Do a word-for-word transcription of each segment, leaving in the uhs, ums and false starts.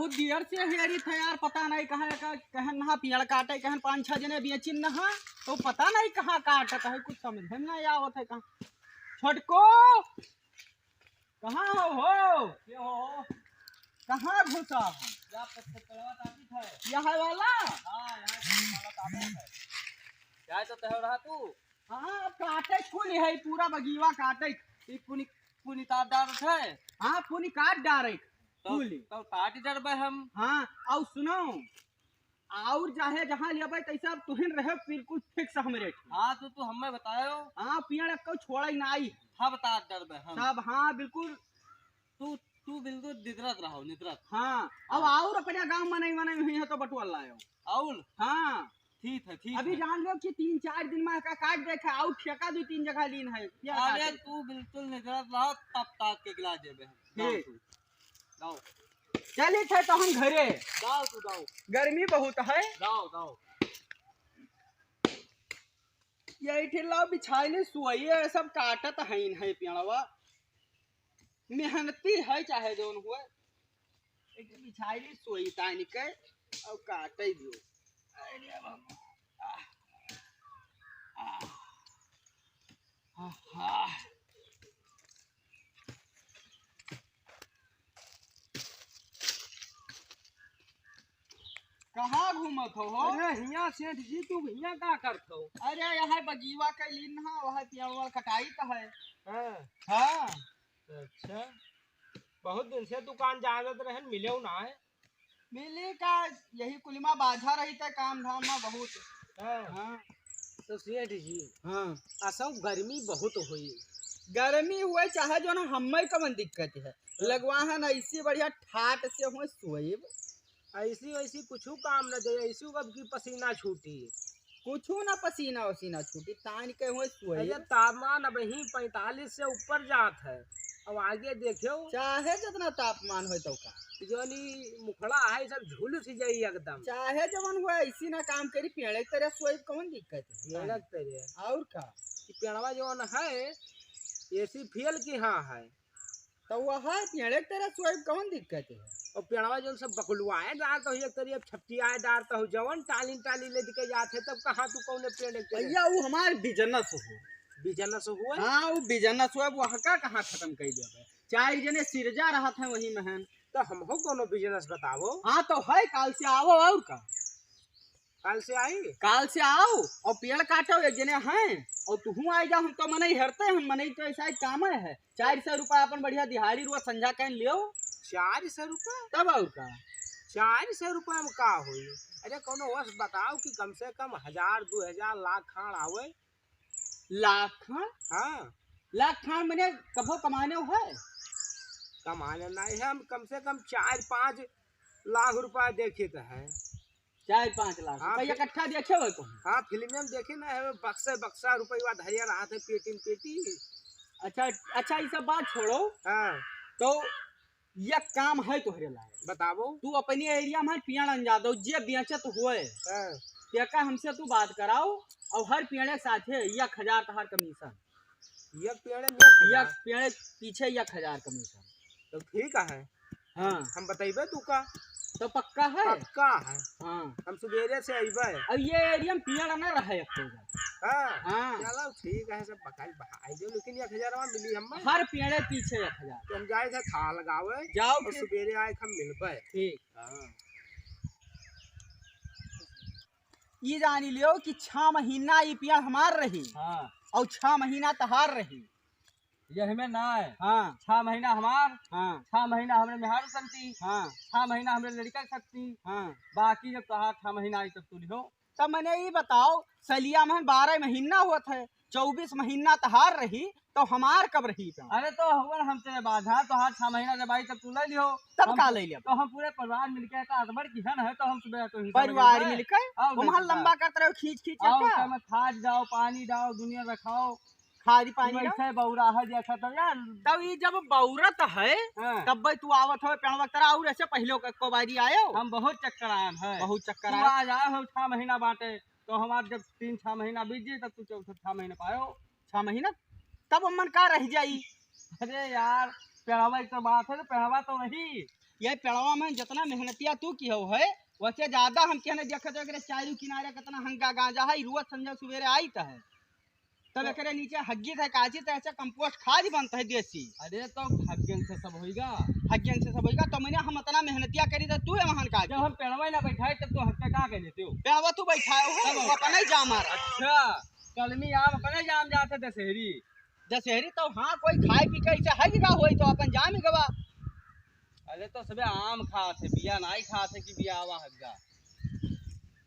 वो देर से हेरी थे यार, पता नहीं कहाँ का, कहन नहा पेड़ काटे, कहन पाँच छह जने बेचिन नहा, तो पता नहीं कहाँ काटत है, कुछ समझ में नहीं आवत है कहाँ। छोटको, कहाँ हो, हो? के हो? कहाँ घुसा हो? या पत्थर तलवा ताकत है। यह वाला? हाँ, यहाँ से वाला ताकत है। क्या तो तह रहा तू? हाँ, अब काटे कुल है, पूरा बगीवा काटे। ई पुनी, पुनी तार डारत है। हाँ, पुनी काट डारे। तो, कुल। तो काट डरबे हम। हाँ, और सुनो, और चाहे जहाँ लेबे, तैसा अब तुहिन रहे बिल्कुल fix हमरे। हाँ, तो तू हमें बतायो। हाँ, पेड़ को छोड़ा ही नाई। सब तार डरबे हम। सब, हाँ, बिल्कुल। तू, तू बिल्कुल निद्रत रहो, निद्रत। हाँ, अब हाँ। और अपने गाँव मनई, मनई हुई है तो बटुआ लायो। और? हाँ। ठीक है, ठीक अभी है। जान लो कि तीन चार दिन में का काट देखे, और ठेका दो तीन जगह लीन है। क्या अरे काटे? तू बिल्कुल निद्रत रहो, तब ताक के गिला देबे हम। ठीक। जाओ तू। जाओ। चली थे तो हम घरे। जाओ तू, जाओ। गर्मी बहुत है। जाओ, जाओ। यही ठेला बिछाइले सोइए, सब काटत हईन है पेड़वा। मेहनती है चाहे जौन हुए। एक बिछाइले सोई तानी के, और काटे दियो। अरे बाबा। आह, आह। आहा। कहाँ घूमत हो, हो? अरे हियाँ सेठ जी, तू हियाँ का करत हो? अरे यहाँ बगीवा के लीन हा, वह पेड़वा कटाई का है। हाँ। हाँ। अच्छा, बहुत दिन से दुकान जानत रहन, मिलेउ ना है। मिली का, यही कुलिमा बाझा रही थे काम धाम में बहुत। हाँ। हाँ। तो सेठ जी, हाँ। असौ गर्मी बहुत हुई। गर्मी हुए चाहे जो ना, हमें कवन दिक्कत है, हाँ। लगवा है ना, इसी बढ़िया ठाट से हुए सोएब। ऐसी वैसी कुछ काम न दे, ऐसी कब की पसीना छूटी। कुछ ना पसीना वसीना छूटी, तान के हुए सोएब। अरे तापमान अब ही पैंतालीस से ऊपर जात है, अब आगे देखियो। चाहे जितना तापमान होए तो का। जोनी मुखड़ा है, सब झुलस जाई एकदम। चाहे जवन हुए, ऐसी ना काम करी, पेड़े के तरह सोएब, कौन दिक्कत है? पेड़े के तरह। और का? कि पेड़वा जवन है, एसी फेल की हाँ है। तो वह है, पेड़े के तरह सोएब, कौन दिक्कत है? और पेड़वा जवन सब बकुलवाए डारत हो, एक तरह छपटियाए डारत हो, जवन टाली टाली ले के जात है, तब कहाँ तू कौन पेड़ के तरह? भैया, वो हमार business हो। Business हुआ? हाँ, वो business हुआ, वह का कहाँ खत्म कर दिया है? चार जने सिरजा रहत हैं वही में हैं। तो हमको कोनो business बताओ। हाँ, तो है, काल से आओ, और का? काल से आई? काल से आओ, और पेड़ काटो, एक जने हैं, और तुहू आ जाओ, हम तो मनई हरते हैं, मनई तो ऐसा ही काम है। चार सौ रुपया अपन बढ़िया दिहाड़ी रुआ संझा कहीं लियो। चार सौ रुपया? तब और का? चार सौ रुपया में का होई? अरे, कोनो वस बताओ कि कम से कम हजार, दो हजार, लाख खान आवे। लाख खान? हाँ। लाख खान मने कभो कमाने हो है? कमाने नहीं है, हम कम से कम चार पाँच लाख रुपया देखे तो है। चार पाँच लाख हाँ, रुपया फिर इकट्ठा देखे हो तुम? हाँ, फिल्म में देखे ना है, बक्से बक्सा रुपया धरिया रहा था, पेटी में पेटी। अच्छा, अच्छा, ये सब बात छोड़ो। हाँ। तो एक काम है तोहरे लायक। बताओ। तू अपनी area में पेड़ अंजा दो, जे बेचत होए, हाँ। तेका हमसे तू बात कराओ, और हर पेड़े के साथे एक हजार तहार commission। एक पेड़े में एक हजार? एक पेड़े पीछे एक हजार commission। तो ठीक है। हाँ। हम बतइबे तू का। तो पक्का है? पक्का है। हाँ। हम सुबेरे से अइबे। अब ये area में पेड़ ना रहे एक ठो। हाँ। हाँ। चलो ठीक है, सब बकाई बहाई दो, लेकिन एक हजार मिली हमें। हर पेड़े पीछे एक हजार। तो हम जाए थे था लगावे। जाओ और फिर। सुबेरे आए हम मिलबे। ठीक। हाँ। ई जानी लियो कि छह महीना ई पेड़ हमार रही। हाँ। और छह महीना तहार रही। यही में ना है। हाँ। छह महीना हमार, हाँ। छह महीना हमरे मेहरारू संती, हाँ। छह महीना हमरे लड़का संती, हाँ। बाकी जब तहार छह महीना आई तब तू लिहो। तब मने ई बताओ, सलिया में बारह महीना होत है, चउबीस महीना तहार रही, तो हमार कब रही तो? अरे तो हवन हम तेरे बाधा, तोहार छह महीना जब आई तब तू ले लिहो। तब हम का पू-, ले लिया? तो हम पूरे परिवार मिलके का अकबर की हन है तो हम सुबह तो ही परिवार समझ गए। मिलके? आओ वो नहीं हमार तो लंबा का। करत रहो, खींच खींच आओ का? तो मैं खाद डाओ, पानी डाओ, दुनिया रखाओ। खाद पानी डाओ। वैसे बौरा है देखा तो यार। तब ये जब बौरत है, हाँ। तब भाई तू आवत हो पेड़वा तरह और ऐसे पहले को, को बारी आयो? हम बहुत चक्कर आयन है। बहुत चक्कर तू आयो? आ जाओ हो छह महीना बाटे, तो हमार जब तीन छह महीना बीत जाए तब तू चौथा छह महीना पायो। छह महीना? तब अमन का रह जाई? अरे यार, पेड़वा की तो बात है, तो पेड़वा तो रही। ये पेड़वा में जितना मेहनतिया तू किहो है, वैसे ज्यादा हम कहने देखत हो, एकरे चारू किनारे कितना हंगा गांजा है, रोज संझा सुबेरे आइत है। तब तो एकरे नीचे हग्गी थे, काची थे, ऐसे compost खाद बनता है देसी। अरे तो हग्गन से सब होइगा। हग्गन से सब होइगा, तो मैंने हम इतना मेहनतिया करी तो तू है वहां का। जब हम पेड़वा ना बैठाए तब तू हग्गा का कह देते हो? पेड़वा तू बैठाए हो, तब वो अपना ही जाम आ रहा। अच्छा, कलमी आम अपना ही जाम जाता दशहरी। दशहरी तो हाँ, कोई खाए पी के ऐसे हग गा होई तो अपन जाम ही गवा। अरे तो सबे आम खात है, बिया नाई खात है कि बिया आवा हग्गा।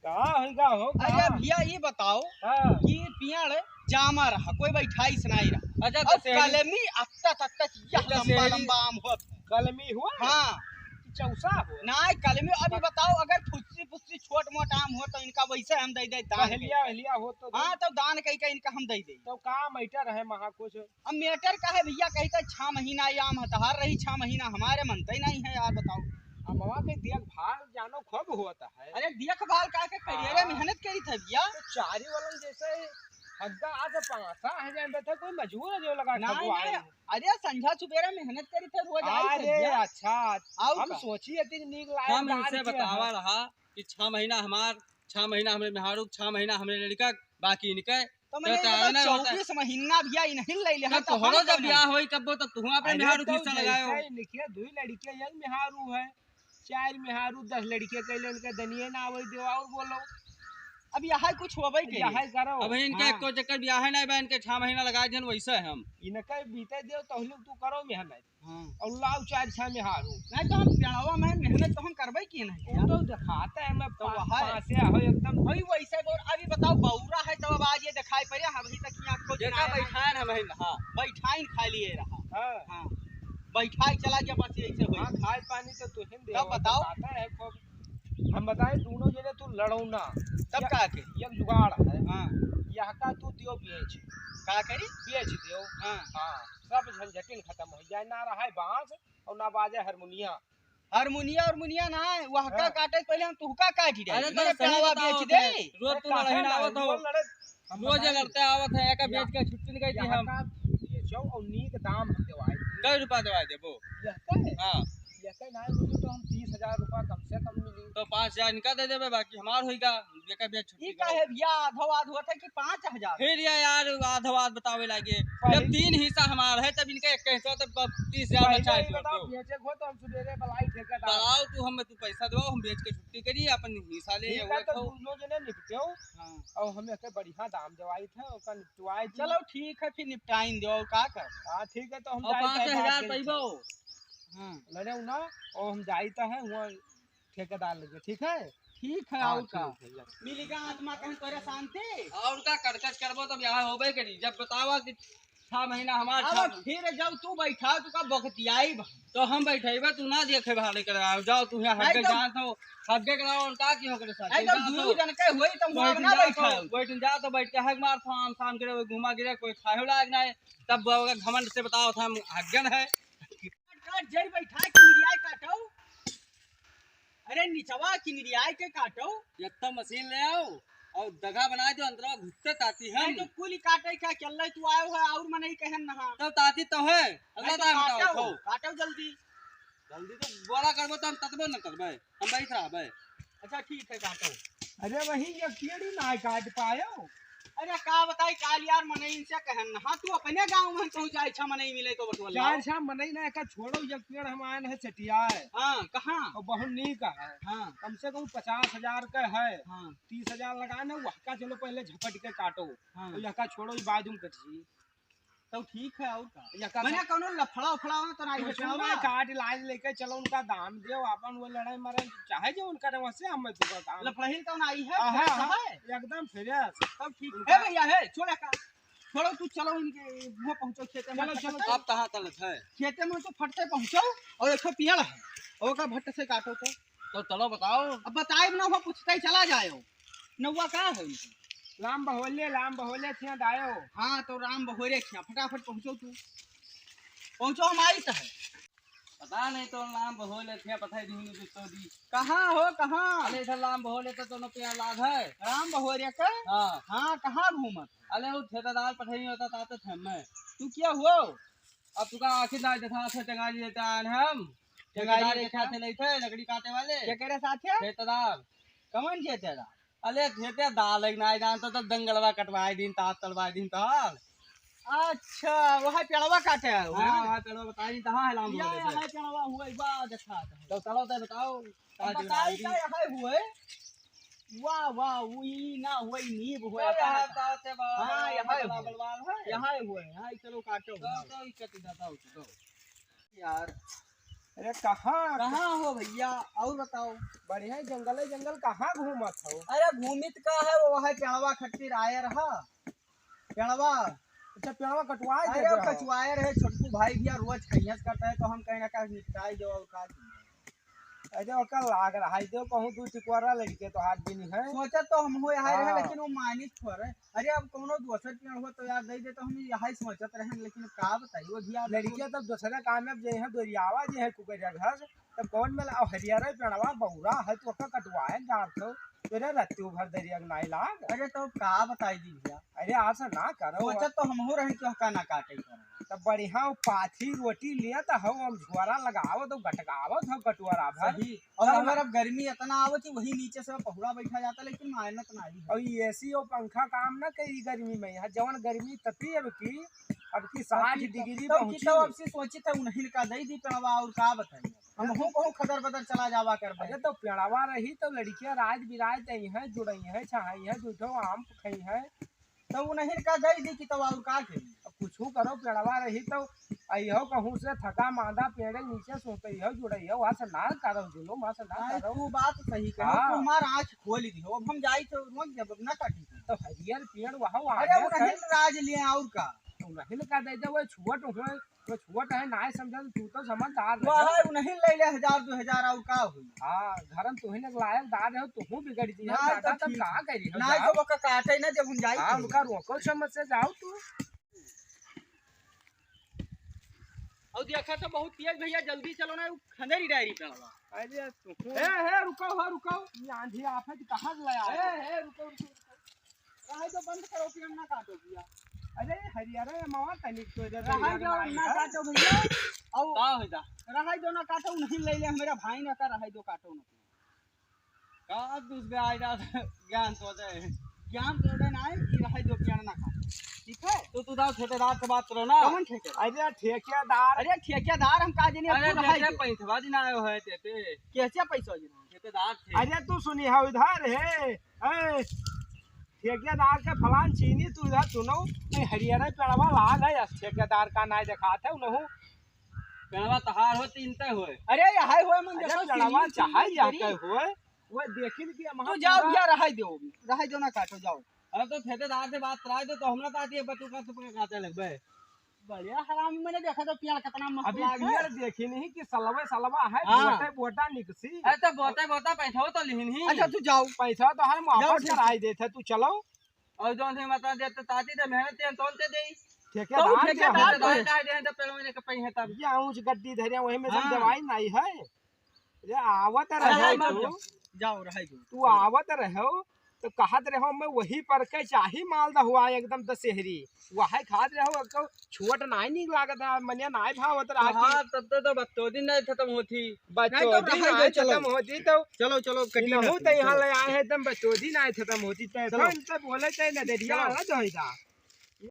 का हग्गा हो, अरे का? भैया ये बताओ हाँ। कि पियाड़ जामा रहा, कोई बैठाइस नाई रहा। अच्छा, अब दशहरी कलमी अत्ता तत्ता यह अच्छा, लंबा दशहरी लंबा आम होत है। कलमी हुआ? हाँ। कि चौसा हुआ? नाई कलमी, अभी बताओ अगर फुस्सी फुस्सी छोट मोट आम हो तो इनका वैसे हम दे दे दान कहिलिया कई के। हिलिया हो तो हाँ, दे। तो दान कई के इनका हम दे दे। तो का matter है महा कुछ? अब matter का है भैया, कही तो छह महीना ये आम हतहार रही, छह महीना हमारे मनते नहीं है यार, बताओ। अमवा के देखभाल जानो खूब होता है। अरे देखभाल का के करिए रे, हाँ। मेहनत करी था भैया। तो चारी वालन जैसे हग्गा आज पासा है, जान बैठा कोई मजबूर है जो लगा नहीं, खगवाए। नहीं, अरे संझा सुबेरे मेहनत करी थे रोज आई थे अरे भैया। अच्छा, और हम का? सोची है तीन नीक लायक हम दान इनसे के बतावा हैं। रहा कि छह महीना हमार, छह महीना हमरे मेहारू, छह महीना हमरे लड़का, बाकी इनके तो तो मैंने तारा बताओ, ना होता। चउबीस महीना भैया इन्हीं ले ले, जब हम तो तोहरो हम जब कौन ब्याह है? होई, कब वो तब तुहू अपने अरे मेहारू तो खींचा लगाए हो। जैसे इनके दुई लड़के, एक मेहारू है, चार मेहारू, दस लड़के कैले, इनके दनिये ना आवई देवा और बोलो। अब यह कुछ होबे के यह करो। अब इनके हाँ। एको चक्कर ब्याह है ना बा, इनके छह महीना लगा दिहन, वैसे हम। इनके बीते देव, तहलुक तू करो मेहनत। हाँ। और लाओ चार छह मेहारू। नहीं तो हम पेड़वा में मेहनत तो हम करबे किए नहीं वो यार। तो दिखाते हैं, मैं तो पा-, वह है। पासे हो एकदम। भाई वैसे बोल, अभी बताओ बौरा है तो अब आज ये दिखाई पड़े, हम अभी तक यहाँ को देखा जनाया बैठाए ना। हम ही, हाँ। बैठाइन खा लिए रहा। हाँ। हाँ। बैठाई चला गया बस यही से होई। हाँ, खाए पानी तो तुहिन दे तब बताओ। दिखाते हैं खूब। हम बताए दोनों जने तू लड़ो ना। तब या-, का के? एक जुगाड़ है। हाँ। यह का तू दियो बेच। का करी? बेच दियो। हाँ। हाँ, सब झंझटिन खत्म हो जाए, ना रहा है बांस और ना बाजे हारमोनिया। हारमोनिया, हारमोनिया ना है, वह का हाँ। काटे पहले हम तुहका काटी डाली। अरे तो मैंने सही पेड़वा बताओ बेच थे, दे। रोज तू अरे लड़ाई ना काहे आवत हो। लड़े? हम रोज बताए। लड़ते आवत है, एका बेच के छुट्टी नहीं गई थी हम। का बेचो और नीक दाम हम देवाई। कई रुपया देवाई देबो? यह का है? हाँ। यह का ना है, मुझे तो हम तीस हजार रुपया कम से कम मिली। तो पाँच हजार इनका दे देबे, बाकी हमार होइगा। एका बेच छुट्टी ई करो। काहे भैया आधो आध होत है कि पाँच हजार? फिर या यार आधो आध बतावे लागे। पहले जब तीन हिस्सा हमार है, तब इनका एक हिस्सा, तब तीस हजार पहले बचा ही दियो बताओ, तो। बेचे को तो हम सुबेरे बलाई ठेकेदार। बताओ तू, हम तू पैसा दो, हम बेच के छुट्टी करी, अपन हिस्सा ले, ठीक ये है, वो तो खाओ। दोनों जने निपटेओ। हाँ। और हम एक बढ़िया दाम देवाई थे, ओकर निपटवाई दी। चलो ठीक है, फिर निपटाइन दो, का कर? हाँ, ठीक है, तो हम और जाइत है पाँच हजार बात करी पैबो। थे। हाँ। लड़े ना, और हम जाइत है, वहाँ ठेकेदार लगे, ठीक है? ठीक है, हाँ, और का? ठीक है, जा। मिल गया आत्मा कहीं तोरे शांति? और का कड़कच करबो तब यहाँ होबे करी। जब बतावा कि छह महीना हमार अब छह महीना। फिर जब तू बैठा, तू का बखतियाई बा। तो हम बैठेबे, तू ना देखे भाले कर आओ, जाओ तू यहाँ नहीं हग्गे तो जान तो, हग्गे कराओ और का की हो करे साथ? नहीं तो जाओ दू तो। जन के होई तो वहाँ बैठ ना जाओ बैठा तो, हो। बैठ जाओ तो बैठ के हग मार, शाम, शाम करे घुमा गिरे, कोई खाए लाग ना है। तब वो घमंड से बताओ था हम हग्गन है। काट, काट, जड़ बैठा, किनरियाई काटो। अरे निचवा किनरियाई के काटो। एक तो मशीन ले आओ और दगा बना दो, अंदरवा घुसते ताती हम। नहीं तो कुल काटे क्या चल रही, तू आयो है और मनई कहन नहा। तो ताती तो है, अल्लाह नहीं तो ताला काटो, बताओ, खाओ। काटो जल्दी। जल्दी तो बड़ा करबो तो हम ततबो न करबे, हम बैठ रहबे। अच्छा ठीक है काटो। अरे वही ये पेड़ी ना काट पायो। अरे का बताई काल यार मनई इनसे कहन ना। हाँ, तू अपने गाँव में कहूँ जाए, अच्छा मनई मिले तो बटोर लाओ। चार छह मनई ना, एका छोड़ो, एक पेड़ हम आए हैं चटिया है। हाँ, कहाँ? और बहुत नीक है। हाँ। कम से कम पचास हजार का है। हाँ। तीस हजार लगा ना, वहका चलो पहले झपट के काटो। हाँ। और यहका छोड़ो, ये बाद में कटिए। तो ठीक है, और का? या का मने था? कौनो लफड़ा उफड़ा हो तो ना आई कुछ बेचारा? ना, काट लाज लेके चलो, उनका दाम दो, अपन वो लड़ाई मरे, चाहे जो उनका रहे, वैसे हम तुमको दाम लफड़हिल तो ना आई है, हाँ, fresh हाँ, है। एकदम fresh। तब ठीक उनका है भैया, है, छोड़ा का? छोड़ो, तू चलो इनके, वो पहुँचो खेते में, चलो, फटते चलो। आप कहाँ तलत है? खेते में तो फटते पहुँचो, और एक ठो पेड़ है, ओका भट्ट से काटो तो। तो चलो बताओ। अब बताए ना हो, पूछते ही चला जाओ। नौवा का है उनके? राम बहोले, राम बहोले थिया दायो। हाँ, तो राम बहोरे थिया, फटाफट पहुँचो तू। पहुँचो, हम आई तो है। पता नहीं तो राम बहोले थिया, पता ही नहीं कुछ तो दी। कहाँ हो, कहाँ? अरे इधर राम बहोले तो दोनों पे लाग है। राम बहोरे का? हाँ। हाँ, कहाँ घूमत? अरे वो ठेकेदार पठाई होता, ताते थे मैं। तू क्या हुआ? अब तुका आखिर ना देखा थे, टंगा लिए तान हम। ठेकेदार एक साथे लेते हैं, लकड़ी काटे वाले। केकरे साथे? ठेकेदार। कौन ठेकेदार? अरे ठेकेदार, लेकिन आए जान तो, तो जंगलवा कटवाए दिन, तार तड़वाए दिन तार। अच्छा, वह पेड़वा काटे है, हाँ, वह? वह पेड़वा बताई, कहाँ है लाम या, बोले थे? यहाँ पेड़वा हुआ, एक बार देखा था। तो चलो, तो बताओ, का बताई, का यहाँ हुआ है? वाह, वाह, वो ई ना हुआ, ई नींब हुआ, अरे, का यहाँ कहता? बात है, बाबा, हाँ, यहाँ बड़ा हुआ। बलवान है। यहाँ हुआ है, हाँ, चलो, काटो। तो, तो, ई कटी जाता हो, तो। यार। अरे, कहाँ? कहाँ हो भैया? और बताओ। बढ़िया जंगल है, जंगल कहाँ घूमत हो? अरे, घूमित का है, वो है पेड़वा खट्टी रायर हा। पेड़वा। अच्छा, पेड़वा कटवाए अरे, देबे वो हो। कचवाए रहे, छोटकू भाई भैया रोज खैयत करता है, तो हम कहीं ना कहीं निपटाए दो और का। अरे, ओकर लाग रहा है, जो कहूँ दू टिकोरा लड़के तो हाथ भी नहीं है। सोचा तो हम हो यहाँ रहे, हाँ। लेकिन वो मानित थोड़े। अरे, अब कोनो दोसर पेड़ हो तो यार दे दे, तो हम यही सोचत रहे, लेकिन का बताई, वो भी यार लड़किया तब दूसरे काम में जे है, दोरियावा जे है, कुकरिया घर, तब कौन मिला? अब हरियर पेड़वा बौरा है, तो ओकर कटवाए जात हो। तेरे रत्ती भर दरिया के नाई लाग। अरे तो का बताई दी भैया? अरे ऐसा ना करो। सोचत तो हमहू रहे कि ओका ना काटे करो। तब बढ़िया वो पाथी रोटी लिया तो हो, हम झोरा लगावत हो, गटकावत हो कटोरा भर। सही। और तब हमारा गर्मी इतना आवत कि वही नीचे से पहुड़ा बैठा जाता, लेकिन मेहनत ना आई है। और एसी और पंखा काम ना करी गर्मी में, यहाँ जवन गर्मी तपी अब की, अब की साठ तब की, डिग्री तब की पहुँची। तो अब से सोची था उन्हीं का दे दी पेड़वा, और का बताई। हमहू कहूँ खदर बदर चला जावा करबे। अरे तो पेड़वा रही तो लड़कियां रात बिरात आई हैं, जुड़ई हैं, छहाई हैं, दूठो आम खई हैं। तो उन्हीं का दे दी कि तब और का करी? अब कुछू करो, पेड़वा रही तो अइहो कहूँ से थका मांदा पेड़े नीचे सोतइहो, जुड़इहो, वहाँ से ना करो जुलूम, वहाँ से ना अरे करो। तू बात सही कहो, हाँ। तू हमार आँख खोल दिहो। अब हम जाई तो रोक जब ना काटी। तो हरियर पेड़ वहाँ अरे आगे उन्हीं से राज लिए और का? उन्हीं का दे दे, वो छुअट हुए तो छुअट है, नाय समझा तो तू तो समझदार रहे। वह है, उन्हीं ले ले हजार दो हजार और का हुई? हाँ, घर में तुही ने लायक दार रहे, तुहू बिगड़ जी। नाय दादा, तो तब ठीक। कहाँ करी हो, नाय जाओ। तो वो का काटे ना जब हम जाई हाँ, तो। उनका रोको समझ से जाओ तू। और देखा तो बहुत तेज भैया, जल्दी चलो ना, वो खंदेरी डायरी पे आवा। अरे तू। ए, ए, रुको हो, रुको। ये आंधी आफत कहाँ से लाया? ए, ए, रुको, रुको, रुको। रहाई दो, बंद करो, पेड़ ना काटो भैया। अरे हरियारा ये मावा तनिक तो इधर रहाई दो, ना काटो भैया। आओ। का होइदा? रहाई दो, ना काटो, नहीं ले ले, हमारा भाई ना का, रहाई दो, काटो ना। का दूसरे आइदा ज्ञान तो दे। ज्ञान तो दे ना है कि रहाई दो, पेड़ ना काटो। ठीक है? तो तू दाव ठेकेदार से बात करो ना। कौन ठेकेदार? अरे ठेकेदार। अरे ठेकेदार हम का जानी, अब अरे तू रहाई ठेके दो। पैसवा दिन आयो है तेते। कैसे पैसा दिन? ठेकेदार थे। अरे तू सुनी है इधर है। ए, ठेकेदार के फलान चीनी तू इधर सुनो, नहीं हरियाणा पेड़वा लाग है, ठेकेदार का नाय देखात है, उनहु। पेड़वा तहार हो, तीन ते होए। अरे, यही होए, मन अरे, देखो, पेड़वा चीनी, चाहे चीनी यह करी। के होए, वो देखिन कि हम तू जाओ, पूरा या रहाई दो, रहाई दो ना काटो, जाओ। अरे, तो ठेकेदार से बात कराए दो, तो हमरा तात ये बतू का तुमके काटे लगबे। बढ़िया हरामी, मैंने देखा तो पेड़ कितना मस्त अभी लाग है। पेड़ देखी नहीं कि सलवे सलवा है, हाँ। बोटे बोटा निकसी। अरे तो बोटे बोटा पैसा तो लिहिन ही। अच्छा तू जाओ। पैसा तो हर जाओ वापस ठीक कराई है। देते, तू चलो। और जौन से बता देते ताती दे मेहनत ते तौल ते देई। ठेकेदार तो के ठेकेदार हम तो है। काहे दे तो पेड़ में के पई है तब। ये ऊंच गड्डी धरे वही में से हाँ। दवाई नहीं है। अरे आवत अरे रहे भाई, तू। जाओ, जाओ, रहाई दो। तू आवत रहो, तो कहत रहो, "मैं वही पर के चाही मालदा हुआ एकदम दशहरी।" वही खात रहो, अब तो छुअट नाई नीक लागत है, मनिया नाई भावत रहा तो कि हाँ, तब तो, तो बत्तोदी नहीं खत्म होती। बत्तोदी नहीं तो रहाई दो, नाई चलो। खत्म होती तो चलो, चलो, कटी इनहू ना तो यहाँ चलो। ले आए हैं, एकदम बत्तोदी नाई खत्म होती, तो चलो। इनसे बोले थे, नजरिया चलो। ना जोइदा।